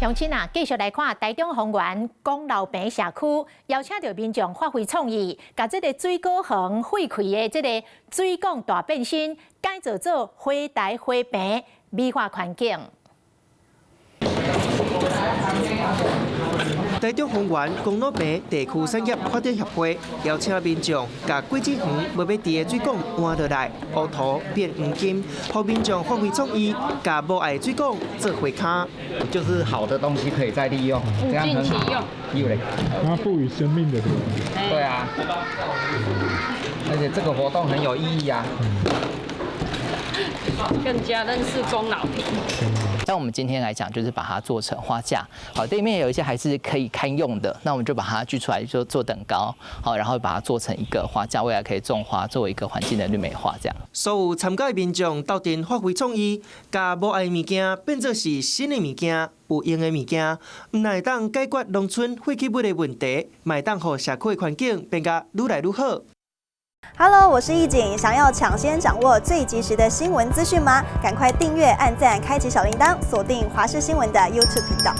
鄉親啊，繼續來看台中豐原功勞坪社區，邀請著民眾發揮創意，共這个水果園廢棄的這个水管大變身，改造做花台花棚，美化環境。台中豐原功勞坪地區產業發展協會邀請民眾，共果子園無欲挃的水管換落來，烏塗變黃金，予民眾發揮創意，共無愛的水管做花跤。就是好的東西可以再利用，物盡其用。有嘞，它賦予生命的。對啊，而且這個活動很有意義啊。更加認識功勞坪。像我們今天來講，就是把它做成花架，好，這裡面有一些還是可以堪用的，那我們就把它鋸出來，就做等高，好，然後把它做成一個花架，未來可以種花，作為一個環境的綠美化，這樣。所有參加的民眾鬥陣發揮創意，共無愛的物件變做是新的物件，有用的物件，毋但會當解決農村廢棄物的問題，嘛會當予社區的環境變甲愈來愈好。 Hello，我是易景，想要搶先掌握最及時的新聞資訊嗎？趕快訂閱、按讚、開啟小鈴鐺，鎖定華視新聞的 YouTube 頻道。